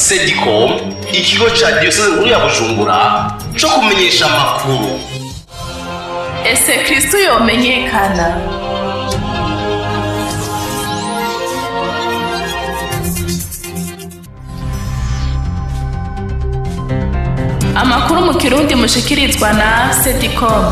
Sedicom, ikigo ca diyoseze nkuru ya Bujumbura co kumenyesha amakuru. Ese Kristo yomenyekana? Amakuru mu Kirundi mushikirizwa na Sedicom.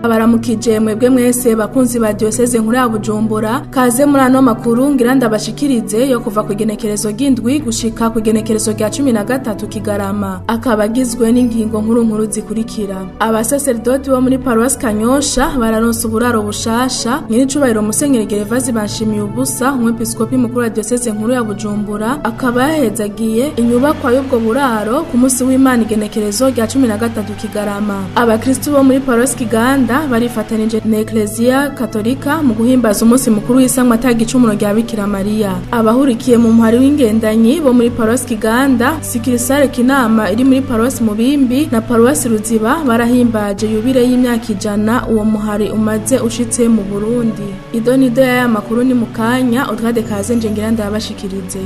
Baramukije mwebwe mwese bakunzi ba diocese nkuru ya Bujumbura, kaze muri ano makuru ngira ndabashikirize yo kuva ku igenekerezo ry'indwi gushika ku igenekerezo rya 13 Kigarama, akaba agizwe n'ingingo nkuru nkuru zikurikira. Abasaserdoti bo muri Paroisse Kanyosha bararonse uburaro bushasha. Nyiricubahiro Musenyeri Gervaze Banshimiye ubusa, umwepiskopi mukuru wa diocese nkuru ya Bujumbura, akaba yahezagiye inyubakwa y'ubwo buraro ku munsi w'Imana igenekerezo rya 13 Kigarama. Abakristo bo muri Paroisse Kiganda barifatanije na Ecclesia Katolika mu guhimbaza umunsi mukuru w'isanwa atagicumuro rya Bikira Mariya. Abahurikiye mu muhari w'ingendanyi bo muri Paroisse Kiganda, Sikirisare Kinama iri muri Paroisse Mubimbi na Paroisse Ruziba barahimbaje yubire y'imyaka 100 uwo muhari umaze ushitse mu Burundi. Idonido y'aya makuru ni mukanya utwade kaze nje ngira ndabashikirize.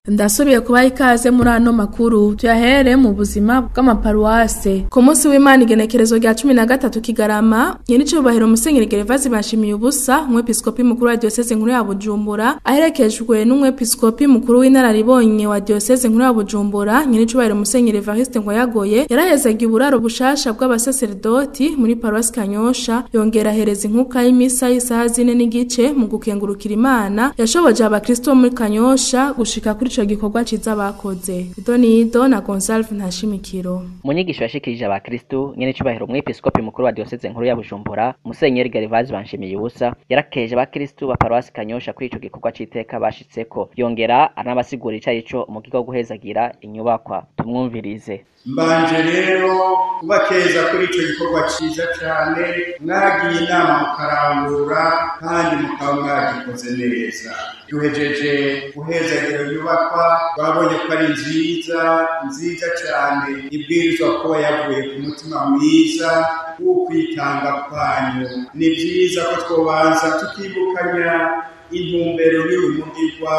Ndasubiye kubaha ikaze muri ano makuru tuyahere mu buzima bw'amaparuwase. Ku munsi w'Imana igenekerezo rya 13 Kigarama, Nyenicubahiro Musenyeri Gervaze Banshimiye ubusa, umwepiskopi mukuru wa diocese nkuru ya Bujumbura, aherekejwe n'umwepiskopi mukuru w'inararibonye wa diocese nkuru ya Bujumbura, Nyenicubahiro Musenyeri Evariste Ngoyagoye, yarahezagiye uburaro bushasha bw'abasaserdoti muri Paroisse Kanyosha, yongera ahereza inkuka y'imisa y'isaha 4:15 mu gukengurukira Imana yashoboje abakristo muri Kanyosha gushika kuri ico gikorwa ciza bakoze. Idonido na Gonsalve Ntashimikiro. Mu nyigisho yashikirije abakristo, Nyenicubahiro umwepiskopi mukuru wa diocese nkuru ya Bujumbura, Musenyeri Gervaze Banshimiye ubusa, yarakeje abakristo ba Paroisse Kanyosha kuri ico gikorwa c'iteka bashitseko, yongera anabasigura ico mu gikorwa guhezagira inyubakwa. Tumwumvirize. Mbanje rero kubakeza kuri ico gikorwa ciza cane mwagiye inama mukarangura kandi mukaba mwagikoze neza. Duhejeje guhezagira inyubakwa, twabonye ko ari nziza nziza cane, ibwirizwa kuba yavuye ku mutima mwiza w'ukwitanga kwanyu. Ni vyiza ko twobanza tukibukanya intumbero y'uyu mugirwa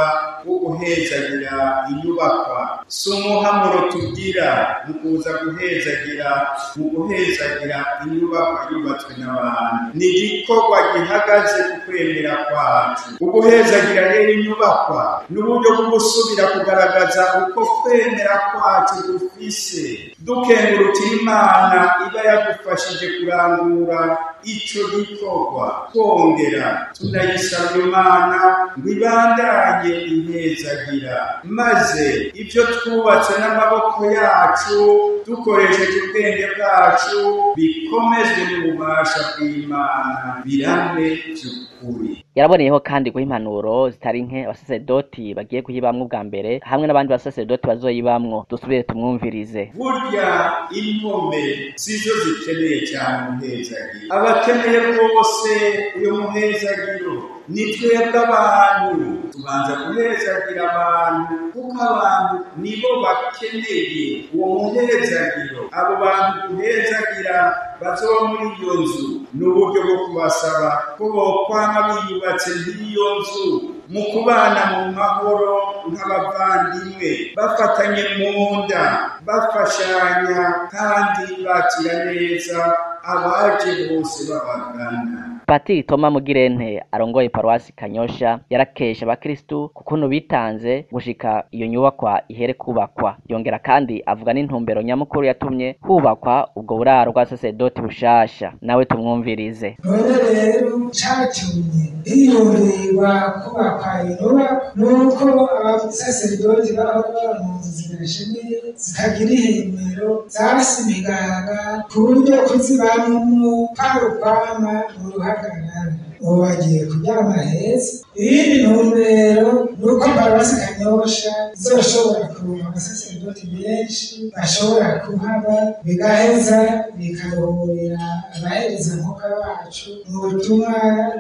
wo guhezagira inyubakwa. Si umuhamuro tugira mu kuza guhezagira mu guhezagira inyubakwa yubatswe n'abantu, ni igikorwa gihagaze ku kwemera kwacu. Uguhezagira rero inyubakwa ni uburyo bwo gusubira kugaragaza uko kwemera kwacu dufise, dukengurukira Imana iba yadufashije kurangura ico gikorwa, twongera tunayisaba Imana ngo ibandanye impezagira, maze ibyo twubatse n'amaboko yacu dukoresheje ubwenge bwacu bikomezwe n'ububasha bw'Imana birame by'ukuri. Yaraboneyeho kandi guha impanuro zitari nke abasaserdoti bagiye kuyibamwo bwa mbere hamwe n'abandi basaserdoti bazoyibamwo. Dusubire tumwumvirize. Burya impome sizo zikeneye cyane umuhezagiro, abakeneye rwose uyu muhezagiro ni twebwe abantu. Tubanza guhezagira abantu kuko abantu nibo bakeneye uwo muhezagiro. Abo bantu guhezagira bazoba muri iyo nzu ni uburyo bwo kubasaba ko bokwama biyubatse nk'iyo nzu mu kubana mu mahoro nk'abavandimwe, bafatanye mu nda, bafashanya kandi bakira neza abaje bose babagana. Patiri Toma Mugirente arongoye Paroisse Kanyosha yarakesha abakristu kukuntu bitanze gushika iyo nyubakwa ihere kubakwa. Yongera kandi avuga n'intumbero nyamukuru yatumye hubakwa ubwo buraro bwa saserdoti bushasha. Nawe tumwumvirize. None rero catumye hiyumvirwa kubakwa inyubakwa nuko abasaserdoti bahora baba mu nzu zidashemeye zitagira ihemero, zasimigaga ku buryo kuzibamwo kwari ukwama mu ruhagarara. Ubu bagiye kuryama heza. Iyindi ntumbero ni uko Paroisse Kanyosha izoshobora kuronka Abasaseredoti benshi bashobora kuhaba, bigaheza bikaruhurira abaherezankuka bacu mu butumwa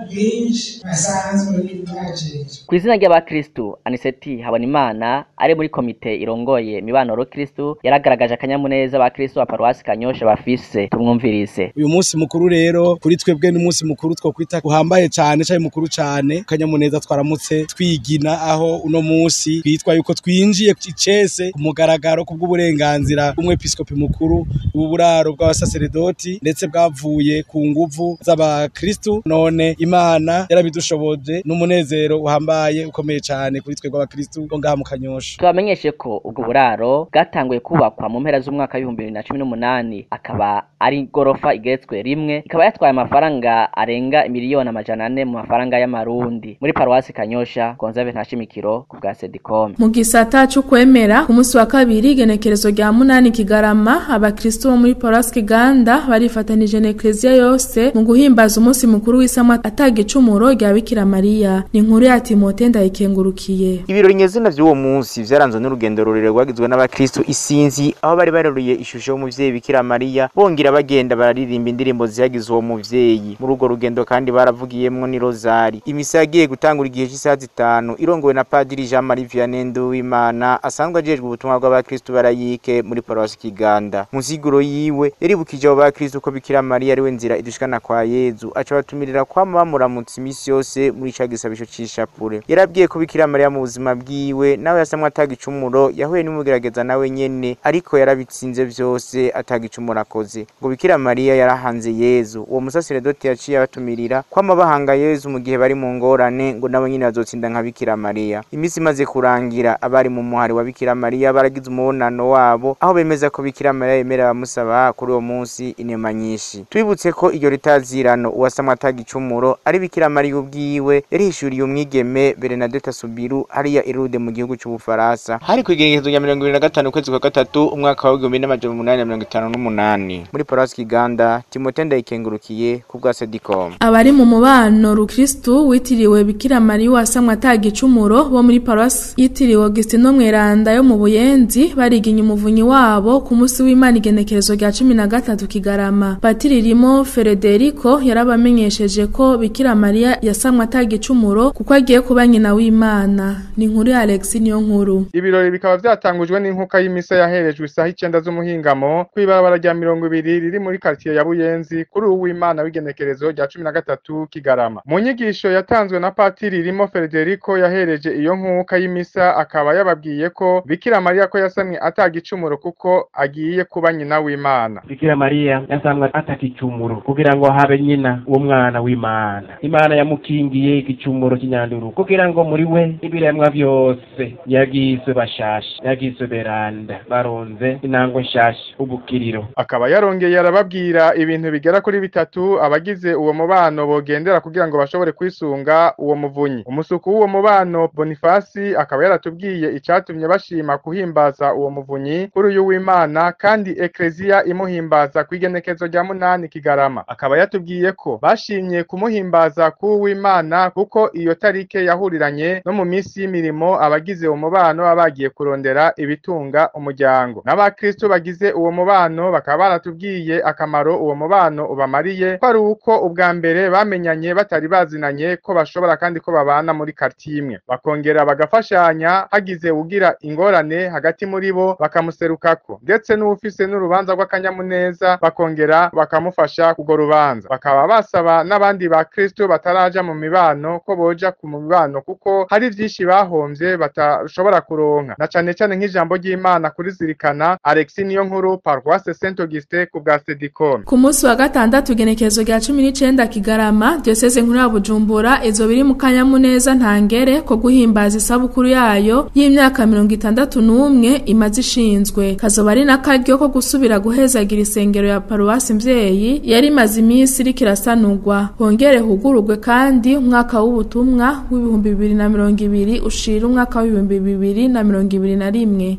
bwinshi basanzwe bajejwe. Kw'izina ry'abakristu, Aniseti Habonimana ari muri komite irongoye imibano rukristu yaragaragaje akanyamuneza abakristu ba paruwasi Kanyosha bafise. Tumwumvirize. Uyu munsi mukuru rero kuri twebwe ni umunsi mukuru twokwita uhambaye cane canke mukuru cane. Akanyamuneza twaramutse twigina aho uno munsi twitwa yuko twinjiye icese ku mugaragaro kubw'uburenganzira bw'umwepiskopi mukuru w'uburaro bw'abasaseredoti, ndetse bwavuye ku nguvu z'abakristu. None Imana yarabidushoboje, n'umunezero uhambaye ukomeye cane kuri twebwe abakristu bo ngaha mu Kanyosha. Tubamenyeshe ko ubwo buraro bwatanguye kubakwa mu mpera z'umwaka w'2018, akaba ari igorofa igeretswe rimwe, ikaba yatwaye amafaranga arenga 400,000,000 mu mafaranga y'amarundi. Muri paruwasi Kanyosha, Gonzave Ntashimikiro ku bwa Sedicom. Mu gisata c'ukwemera, ku munsi wa kabiri igenekerezo rya 8 Kigarama, abakristo bo muri paruwasi Kiganda barifatanije na Eklezia yose mu guhimbaza umunsi mukuru w'isamwa atagicumuro rya Bikira Mariya. Ni inkuru ya Timote Ndayikengurukiye. Ibirori nyezina vy'uwo munsi vyaranzwe n'urugendo rurerure rwagizwe n'abakristo isinzi, aho bari bareruye ishusho y'umuvyeyi Bikira Mariya, bongera bagenda bararirimba indirimbo zihagize uwo muvyeyi. Muri urwo rugendo kandi baravugiyemwo ni rozari. Imisa yagiye gutangura igihe c'isaha 5 irongowe na Padiri Jean Marie Vianney Nduwimana asanzwe ajejwe ubutumwa bw'abakristo barayike muri paruwasi Kiganda. Mu nsiguro yiwe yaribukije abo bakristo ko Bikira Mariya ariwe nzira idushikana kwa Yezu, aca abatumirira kwama bamuramutsa imisi yose muri ca gisabisho c'ishapure. Yarabwiye ko Bikira Mariya mu buzima bwiwe nawe yasamwe atagicumuro, yahuye n'umugerageza nawe nyene, ariko yarabitsinze vyose atagicumuro akoze. Ngo Bikira Mariya yarahanze Yezu. Uwo musaseredoti yaciye abatumirira kwama bahanga Yezu mu gihe bari mu ngorane, ngo nabo nyene bazotsinda nka Bikira Mariya. Imisi imaze kurangira, abari mu muhari wa Bikira Mariya baragize umubonano wabo, aho bemeza ko Bikira Mariya yemera abamusaba kuri uwo munsi inema nyinshi. Twibutse ko iryo ritazirano uwasamwe atagicumuro ari Bikira Mariya ubwiwe yarihishuriye umwigeme Bernadette Subiru hariya i Lourdes mu gihugu c'Ubufaransa. Hari kw'igenekerezo rya 25 ukwezi kwa gatatu umwaka wa 1858. Muri paruwasi Kiganda, Timote Ndayikengurukiye ku bwa Sedicom. Abari mu mubano rukristu witiriwe Bikira Mariya wasamwe atagicumuro bo muri paruwasi yitiriwe Augustino Mweranda yo mu Buyenzi bariginye umuvunyi wabo ku munsi w'Imana igenekerezo rya 13 Kigarama. Patiri Rimo Federico yarabamenyesheje ko Bikira Mariya yasamwe atagicumuro kuko agiye kuba nyina w'Imana. Ni inkuru ya Alex niyo nkuru. Ibirori bikaba vyatangujwe n'inkuka y'imisa yaherejwe isaha 9 z'umuhingamo kw'ibarabara rya 20 riri muri quartier ya Buyenzi kuri uw'Imana w'igenekerezo rya 13 Kigarama. Mu nyigisho yatanzwe na Patiri Rimo Federico yahereje iyo nkuka y'imisa, akaba yababwiye ko Bikira Mariya ko yasamwe atagicumuro kuko agiye kuba nyina w'Imana. Bikira Mariya yasamwe atagicumuro kugira ngo habe nyina w'umwana w'Imana. Imana yamukingiye igicumuro cy'inyanduru kugira ngo muri we ibiremwa vyose yagiswe bashasha, yagiswe beranda, baronze intango nshasha ubukiriro. Akaba yarongeye arababwira ibintu bigera kuri bitatu abagize uwo mubano bogendera kugira ngo bashobore kwisunga uwo muvunyi. Umusuku w'uwo mubano Bonifasi akaba yaratubwiye icatumye bashima kuhimbaza uwo muvunyi kuri uyu w'Imana, kandi Eklezia imuhimbaza kw'igenekezo rya 8 Kigarama. Akaba yatubwiye ko bashimye kumuhimbaza ku w'Imana kuko iyo tarike yahuriranye no mu minsi y'imirimo abagize uwo mubano bagiye kurondera ibitunga umuryango. N'abakristo bagize uwo mubano bakaba baratubwiye akamaro uwo mubano ubamariye, ko ari uko ubwa mbere bamenyanye batari bazinanye, ko bashobora kandi ko babana muri quartier imwe, bakongera bagafashanya hagize ugira ingorane hagati muri bo bakamuserukako, ndetse n'ufise n'urubanza rw'akanyamuneza bakongera bakamufasha kugo rubanza. Bakaba basaba n'abandi ba Kristo bataraja mu mibano ko boja ku mibano kuko hari vyinshi bahomvye batashobora kuronka, na cane cane nk'ijambo ry'Imana kurizirikana. Alexis niyo nkuru, Paroisse Saint Augustin ku bwa Sedicom. Ku munsi wa gatandatu igenekerezo rya 19 Kigarama, Diocese nkuru ya Bujumbura izo biri mu kanyamuneza ntangere ko guhimbaza isabukuru yayo y'imyaka 61 imaze ishinzwe. Kazoba ari n'akaryo ko gusubira guhezagira isengero ya paruwasi mvyeyi yari imaze iminsi iriko irasanurwa, hongere hugururwe kandi umwaka w'ubutumwa w'ibihumbi 2020 ushira umwaka w'ibihumbi 2021.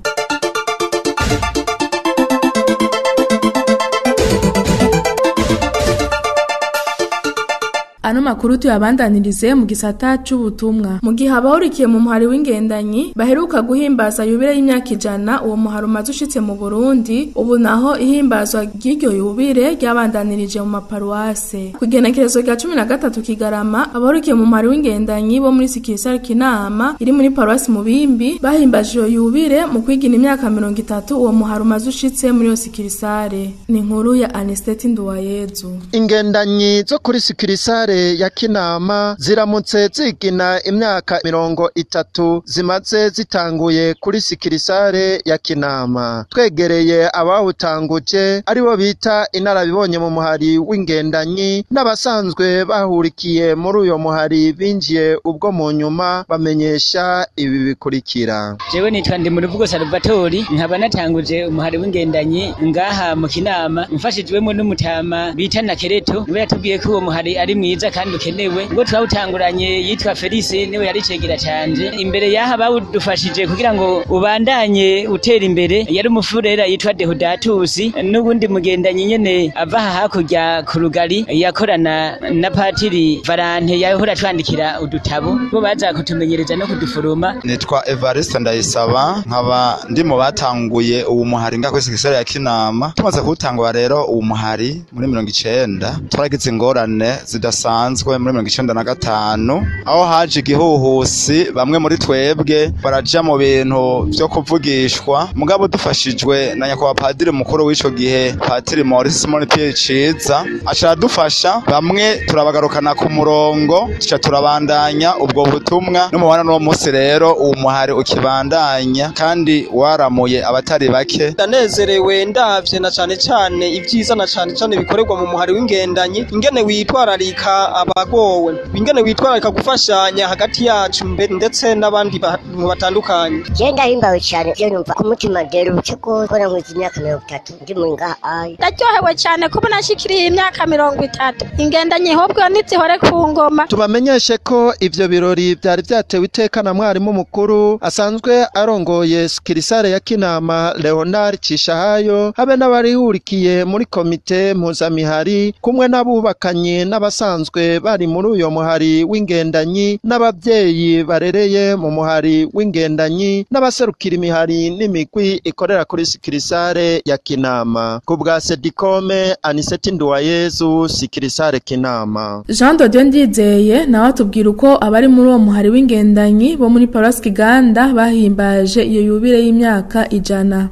Ano makuru tuyabandanirize mu gisata c'ubutumwa. Mu gihe abahurikiye mu muhari w'ingendanyi baheruka guhimbaza yubile y'imyaka 100 uwo muhari umaze ushitse mu Burundi, ubu naho ihimbazwa ry'iryo yubile ryabandanirije mu maparuwase. Ku igenekerezo rya 13 Kigarama, abahurikiye mu muhari w'ingendanyi bo muri Sikirisare Kinama iri muri paruwasi Mubimbi bahimbaje iyo yubile mu kwigina imyaka 30 uwo muhari umaze ushitse muri iyo Sikirisare. Ni inkuru ya Anesteti Nduwayezu. Ingendanyi zo kuri Sikirisare ya Kinama ziramutse zigina imyaka 30 zimaze zitanguye kuri Sikirisare ya Kinama. Twegereye abawutanguje aribo bita inarabibonye mu muhari w'ingendanyi n'abasanzwe bahurikiye muri uyo muhari binjiye ubwo mu nyuma bamenyesha ibi bikurikira. Jewe nitwa Ndimuruvugo Salvatori, nkaba natanguje umuhari w'ingendanyi ngaha mu Kinama mfashijwemo n'umutama bita na Kereto, niwe yatubwiye ko uwo muhari ari mwiza kandi ukenewe. Ubwo twawutanguranye yitwa Felice, niwe yari cegera canje. Imbere yaha bawudufashije kugira ngo ubandanye utera imbere yari umufurera yitwa Dehodatus, n'ubundi mugendanyi nyene ava aha hakurya ku Rugari yakorana na Patiri Valante yahora twandikira udutabo, bo baza kutumenyereza no kuduforoma. Nitwa Evariste Ndayisaba, nkaba ndi mu batanguye uwo muhari ngaho kuri Sikirisare ya Kinama. Tumaze kuwutangura rero uwo muhari muri 90 twaragize ingorane zidasanzwe muri 95 aho haje igihuhusi, bamwe muri twebwe baraja mu bintu vyo kuvugishwa, mugabo dufashijwe na nyakubahwa padiri mukuru w'ico gihe Patiri Maurice Simon Pierre Ciza aca aradufasha, bamwe turabagarukana ku murongo tuca turabandanya ubwo butumwa. N'umubana n'uwo munsi rero uwo muhari ukibandanya kandi waramuye abatari bake. Ndanezerewe ndavye na cane cane ivyiza na cane cane bikorerwa mu muhari w'ingendanyi, ingene witwararika abagowe, ingene witwararika gufashanya hagati yacu ndetse n'abandi bantu batandukanye. Je ndahimbawe cyane, je numva ku mutima nderutse ko kora nkuzi imyaka 30 ndi mu ngaha ayi. Ndaryohewe cyane kubona nshikiriye imyaka 30 ingendanyi hobwo nizihore ku ngoma. Tubamenyeshe ko ivyo birori byari byatewe iteka na mwarimu mukuru asanzwe arongoye Sikirisare ya Kinama Leonard Cishahayo, habe n'abarihurikiye muri komite mpuzamihari kumwe n'abubakanye n'abasanzwe bari muri uyo muhari w'ingendanyi n'abavyeyi barereye mu muhari w'ingendanyi n'abaserukira imihari n'imigwi ikorera kuri Sikirisare ya Kinama. Ku bwa Sedikome, Aniseti Nduwayezu, Sikirisare Kinama. Jean de Dieu Ndizeye nawe atubwira uko abari muri uwo muhari w'ingendanyi bo muri Paruwasi Kiganda bahimbaje iyo yubile y'imyaka 100.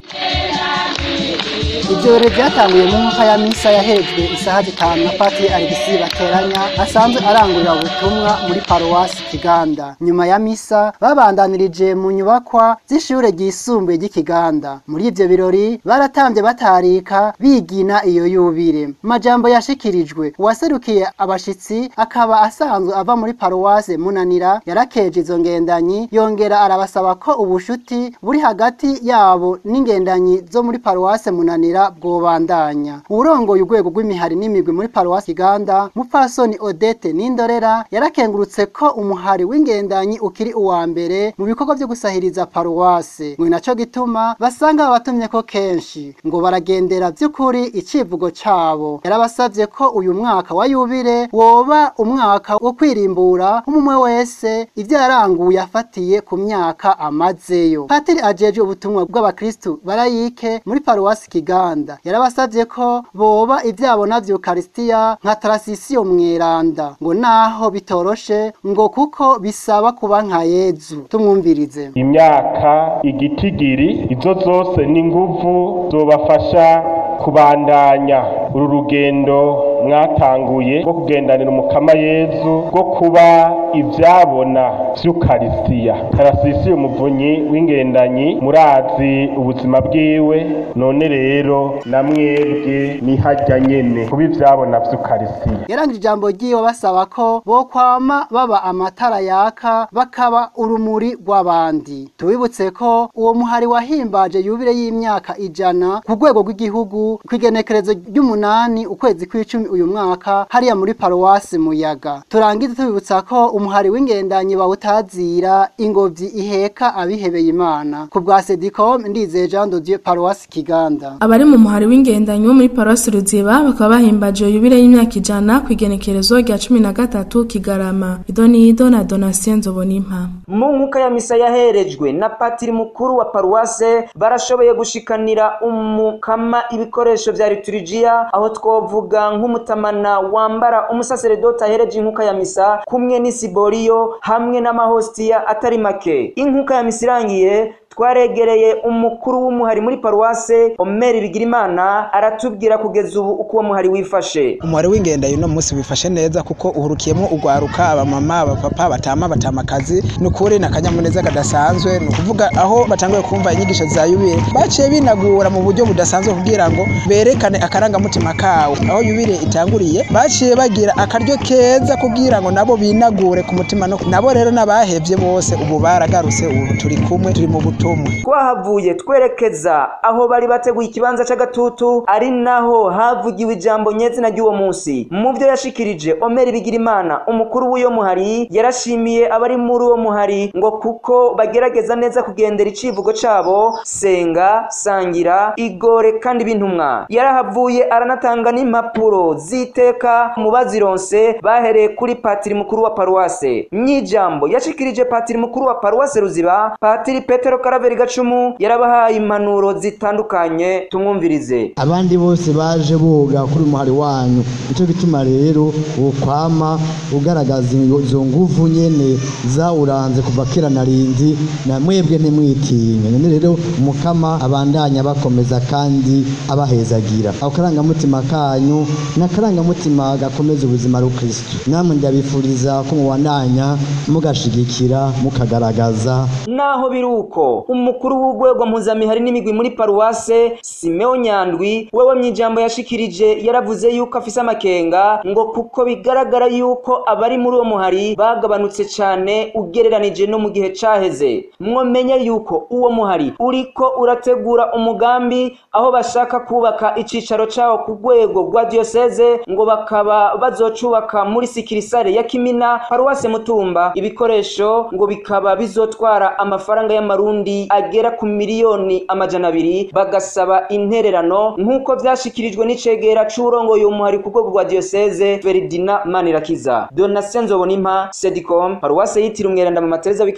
Ivyo birori vyatanguye mu nkuka ya misa yaherejwe isaha 5 na Patiri Alegisi Bateranya asanzwe arangurira ubutumwa muri Paruwasi Kiganda. Nyuma ya misa babandanirije mu nyubakwa z'ishure ryisumbuye ry'Ikiganda. Muri ivyo birori baratamvye batarika bigina iyo yubire. Majambo yashikirijwe uwaserukiye abashitsi akaba asanzwe ava muri Paruwasi Munanira yarakeje izo ngendanyi, yongera arabasaba ko ubushuti buri hagati yabo n'ingendanyi zo muri Paruwasi Munanira bwobandanya. Urongoye urwego rw'imihari n'imigwi muri Paruwasi Kiganda, Mupfasoni Odette Nindorera, yarakengurutse ko umuhari w'ingendanyi ukiri uwa mbere mu bikorwa vyo gusahiriza paruwasi. Ngo naco gituma basanga babatumye ko kenshi ngo baragendera vy'ukuri icivugo cabo. Yarabasavye ko uyu mwaka wa yubile woba umwaka wo kwirimbura umwe wese ivyo yaranguye afatiye ku myaka amazeyo. Patiri ajeje ubutumwa bw'abakristu barayike muri Paruwasi Kiganda yarabasavye ko boba ivyabona vy'Eucharistia nka Tarasisiyo mweranda, ngo naho bitoroshe ngo kuko bisaba kuba nka Yezu. Tumwumvirize. Imyaka igitigiri izo zose n'inguvu zobafasha kubandanya uru rugendo mwatanguye rwo kugendanira umukama Yezu, rwo kuba ivyabona vy'Ukaristia. Tarasisiyo umuvunyi w'ingendanyi murazi ubuzima bwiwe, none rero namwebwe ni harya nyene kuba ivyabona vy'Ukaristia. Yarangije ijambo ryiwe basaba ko bokwama baba amatara yaka bakaba urumuri rw'abandi. Tubibutse ko uwo muhari wahimbaje yubile y'imyaka 100 ku rwego rw'igihugu kw'igenekerezo ry'umunani ukwezi kw'icumi 10 uyu mwaka hariya muri paruwasi Muyaga. Turangize tubibutsa ko umuhari w'ingendanyi bawutazira ingobyi iheka abihebeye Imana. Ku bwa Sedicom, Ndizeye Jean de Dieu, paruwasi Kiganda. Abari mu muhari w'ingendanyi wo muri paruwasi Ruziba bakaba bahimbaje yubile y'imyaka 100 ku igenekerezo rya 13 Kigarama. Idonido na Donatien Nzobonimpa. Mu nkuka ya misa yaherejwe na patiri mukuru wa paruwase, barashoboye gushikanira umukama ibikoresho vya liturgia, aho twovuga nk'umutamana wambara umusaseredoti ahereje inkuka ya misa, kumwe n'isiboriyo hamwe n'amahostiya atari make. Inkuka ya misa irangiye, twaregereye umukuru w'umuhari muri paruwase, Omeri Bigirimana, aratubwira kugeza ubu uko uwo muhari wifashe. Umuhari w'ingendanyi uno munsi wifashe neza kuko uhurukiyemo ugwaruka, abamama, abapapa, abatama, batamakazi. Nukuri n'akanyamuneza kadasanzwe. Ni ukuvuga aho batanguye kumva inyigisho za yubile, baciye binagura mu buryo budasanzwe kugira ngo berekane akarangamutima kawo. Aho yubile itanguriye, baciye bagira akaryo keza kugira ngo nabo binagure ku mutima, no nabo rero n'abahevye bose ubu baragarutse, ubu turi kumwe, turi mu butumwa. Twahavuye twerekeza aho bari bateguye ikibanza c'agatutu, ari naho havugiwe ijambo nyezina ry'uwo munsi. Mu vyo yashikirije Omeri Bigirimana, umukuru w'uyo muhari, yarashimiye abari muri uwo muhari ngo kuko bagerageza neza kugendera icivugo cabo: senga, sangira, igore kandi bintumwa. Yarahavuye aranatanga n'impapuro z'iteka mu bazironse, bahereye kuri patiri mukuru wa paruwase. Mw'ijambo yashikirije patiri mukuru wa paruwase Ruziba, Patiri Petero Karaveri Gacumu, yarabahaye impanuro zitandukanye. Tumwumvirize. Abandi bose baje boga kuri umuhari wanyu, nico gituma rero ukwama ugaragaza izo nguvu nyene zawuranze kuva kera na rindi, na mwebwe ntimwitinye. None rero umukama abandanya bakomeza kandi abahezagira. Ako karangamutima kanyu n'akarangamutima gakomeza ubuzima rukristo, namwe ndabifuriza ko mubandanya mugashigikira mukagaragaza. Naho biruko, umukuru w'urwego mpuzamihari n'imigwi muri paruwase, Simeo Nyandwi, wewe mw'ijambo yashikirije yaravuze yuko afise amakenga ngo kuko bigaragara yuko abari muri uwo muhari bagabanutse cane ugereranije no mu gihe caheze. Mwomenye yuko uwo muhari uriko urategura umugambi aho bashaka kubaka icicaro cawo ku rwego rwa diocese, ngo bakaba bazocubaka muri sikirisare ya Kimina, paruwase Mutumba. Ibikoresho ngo bikaba bizotwara amafaranga y'amarundi agera ku 200,000,000, bagasaba intererano nk'uko vyashikirijwe n'icegera c'urongoye umuhari ku rwego rwa diocese, Ferdinand Manirakiza. Donatien Nzobonimpa, Sedicom, paruwase yitiriwe Umweranda Mama Teresa w'i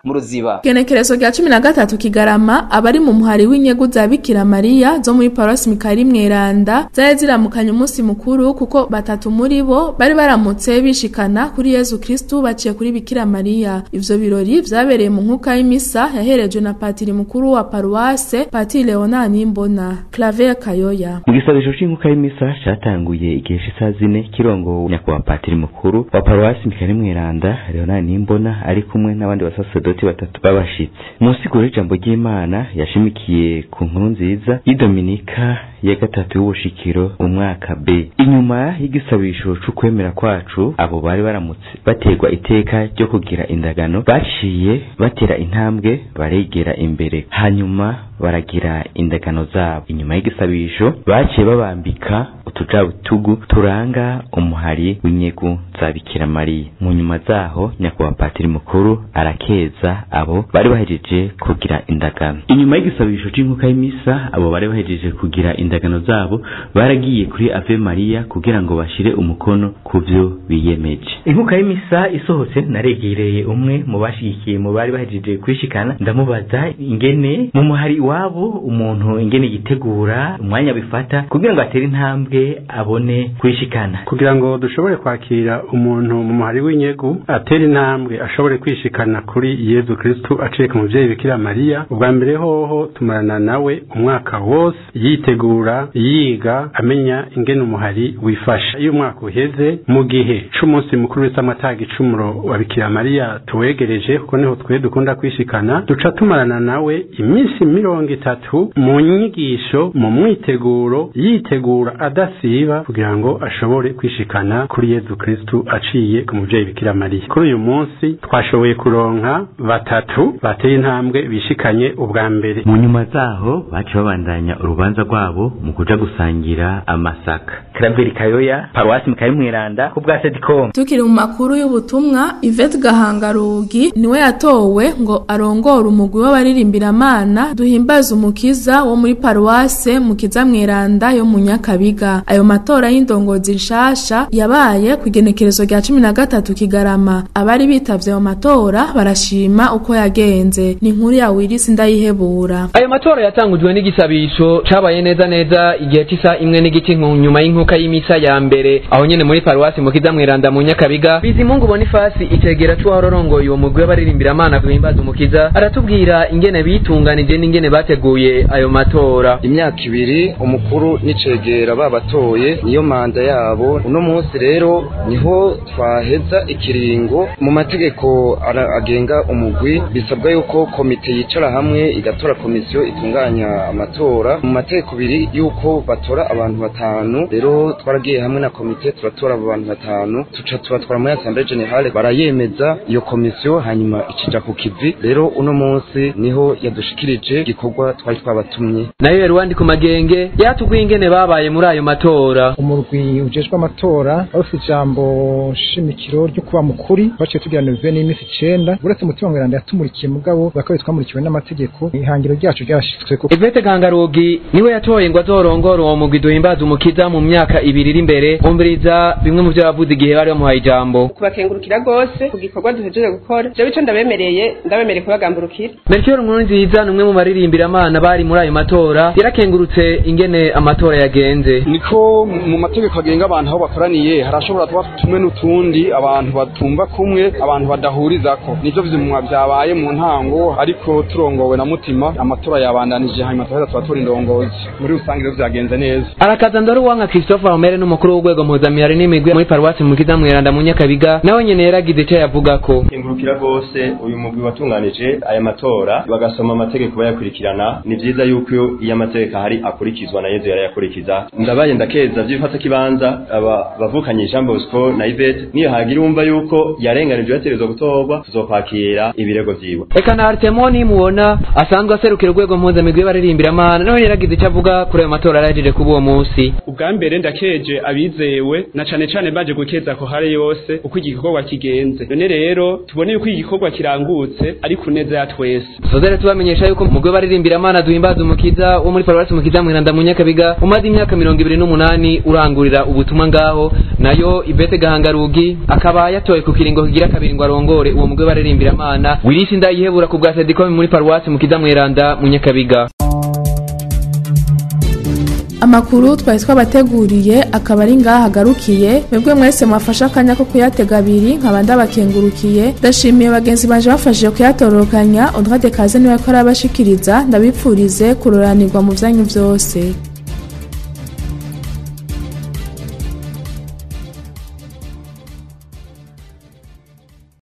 mu Ruziba. Genekerezo rya 13 Kigarama, abari mu muhari w'inyegu za Bikira Mariya zo muri paruwasi Mikayeli Mweranda zari ziramukanye umunsi mukuru, kuko batatu muri bo bari baramutse bishikana kuri Yezu Kristu baciye kuri Bikira Mariya. Ivyo birori vyabereye mu nkuka y'imisa yaherejwe na patiri mukuru wa paruwase, Patiri Leonard Nimbona. Claver Kayoya. Mu gisabisho c'inkuka y'imisa catanguye igihe c'isaha 4, kirongo nyakubahwa patiri mukuru wa paruwasi Mikayeli Mweranda Leonard Nimbona ari kumwe n'abandi basaserdoti batatu babashitse. Mu nsiguro y'ijambo ry'Imana yashimikiye ku nkuru nziza y'idominika ya gatatu y'ubushikiro umwaka B. Inyuma y'igisabisho c'ukwemera kwacu, abo bari baramutse bategwa iteka ryo kugira indagano baciye batera intambwe baregera imbere, hanyuma baragira indagano zabo. Inyuma y'igisabisho baciye babambika utujabutugu turanga umuhari w'inyegu za Bikira Mariya. Mu nyuma zaho nyakubahwa patiri mukuru arakeza abo bari bahejeje kugira indagano. Inyuma y'igisabisho c'inkuka y'imisa, abo bari bahejeje kugira indagano zabo baragiye kuri Ave Maria kugira ngo bashire umukono kuvyo biyemeje. Inkuka y'imisa isohotse, naregereye umwe mu bashigikiye mu bari bahejeje kwishikana, ndamubaza ingene mu muhari iwabo umuntu ingene yitegura, umwanya bifata kugira ngo atere intambwe abone kwishikana. Kugira ngo dushobore kwakira umuntu mu muhari w'inyegu atera intambwe ashobore kwishikana kuri Yezu Kristu aciye ku muvyeyi Bikira Mariya, ubwa mbere hoho tumarana nawe umwaka wose yitegura, yiga, amenya ingene umuhari wifasha. Iyo umwaka uheze, mu gihe c'umunsi mukuru w'isamataga icumuro wa Bikira Mariya tuwegereje, kuko niho twe dukunda kwishikana, duca tumarana nawe iminsi 30 mu nyigisho, mu mwiteguro, yitegura adasiba kugira ngo ashobore kwishikana kuri Yezu Kristu aciye ku muvyeyi Bikira Mariya. Kuri uyu munsi twashoboye kuronka 3 bateye intambwe bishikanye ubwa mbere. Mu nyuma zaho baciye babandanya urubanza rwabo mu kuja gusangira amasaka. Claver Kayoya, Paruwasi Mikayeli Mweranda, ku bwa Sedicom. Tukiri mu makuru y'ubutumwa, Yvette Gahangarugi niwe yatowe ngo arongore umugwi w'abaririmbira-Mana duhimbaza umukiza wo muri Paruwase Mukiza Mweranda yo mu Nyakabiga. Ayo matora y'indongozi nshasha yabaye ku igenekerezo rya 13 Kigarama. Abari bitavye ayo matora barashima uko yagenze. Ni inkuru ya Willis Ndayihebura. Ayo matora yatangujwe n'igisabisho cabaye neza neza igihe c'isa 1:15 nyuma y'inkuka y'imisa ya mbere aho nyene muri Paruwasi Mukiza Mweranda mu Nyakabiga. Bizimungu Boniface icegera c'uwarorongoye uwo mugwi w'abaririmbira-Mana guhimbaza umukiza aratubwira ingene bitunganije n'ingene bateguye ayo matora. Imyaka 2 umukuru n'icegera babatoye niyo manda yabo. Uno munsi rero niho twaheza ikiringo. Mu mategeko agenga umugwi bisabwa yuko komite yicara hamwe igatora komisiyo itunganya amatora. Mu mategeko 2 yuko batora abantu 5, rero twaragiye hamwe na komite turatora abo bantu 5, tuca tubatwara muri Assemblée Générale barayemeza iyo komisiyo, hanyuma ikija ku kivi. Rero uno munsi niho yadushikirije igikorwa twari twabatumye. Nayo Rwandi ku magenge yatugwiye ingene babaye muri ayo matora. Umurwi ujejwe amatora wari ufite ijambo shimikiro ryo kuba mukuri, baciye tugirana bivuye n'iminsi 9. Uretse Mutima Mweranda yatumurikiye mugabo bakaba twamurikiwe n'amategeko, ihangiro ryacu ryarashitswe. Yvette Gangarugi niwe yatoye ngo azorongore uwo mugwi duhimbaza umukiza mu myaka 2 iri imbere. Umviriza bimwe mu byo yavuze igihe bari bamuhaye ijambo. Kubakengurukira gose ku gikorwa duhejeje gukora, je bico ndabemereye kubagamburukira. Melchior Nkurunziza numwe mu baririmbira-Mana bari muri ayo matora yarakengurutse ingene amatora yagenze. Niko mu mategeko agenga abantu aho bakoraniye harashobora kuba tumwe n'utundi abantu batumva kumwe, abantu badahurizako. Nivyo vyimwa byabaye mu ntango, ariko turongowe na Mutima amatora yabandanije, hanyuma turatora indongozi. Muri rusange rero vyagenze neza. Arakaza Ndoruwanka Christopher Homere n'umukuru w'urwego mpuzamihari n'imigwi muri Paruwasi Mukiza Mweranda mu Nyakabiga nawe nyene yaragize ico yavugako. Nkengurukira gose uyu mugwi watunganije aya matora, bagasoma amategeko bayakurikirana. Ni vyiza yuko iyo amategeko ahari akurikizwa na Yezu yarayakurikiza. Ndabaye ndakeza vyifata kibanza aba bavukanye Jean Bosco na Yvette, niyo hagira umva yuko yarenganijwe yaterezwa gutorwa, tuzokwakira ibirego vyiwe. Eka na Artemoni mubona asanzwe aserukira urwego mpuzamigwi y'abaririmbira-Mana nawe yaragize ico avuga kuri ayo matora yarahejeje kuba uwo munsi. Ubwa mbere ndakeje abizewe na cane cane baje gukeza ko hari yose uko igikorwa kigenze. None rero tubone yuko igikorwa kirangutse ari kuneza ya twese. Sozere tubamenyesha yuko mugwe baririmbira-Mana duhimbaza umukiza wo muri Paruwasi Mukiza Mweranda mu Nyakabiga umaze imyaka 28 urangurira ubutumwa ngaho. Nayo Yvette Gahangarugi akaba yatoye ku kiringo kigira kabiri ngo arongore uwo mugwe baririmbira-Mana. Wilisi Ndayihebura ku bwa Sedicom muri Paruwasi Mukiza Mweranda mu Nyakabiga. Amakuru twari twabateguriye akaba ari ngaha agarukiye. Mwebwe mwese mwafasha akanya ko kuyatega abiri nkaba ndabakengurukiye. Ndashimiye bagenzi banje bafashije kuyatororokanya. Audrey Kaze niwe ko arabashikiriza. Ndabipfurize kuroranirwa mu vyanyu vyose.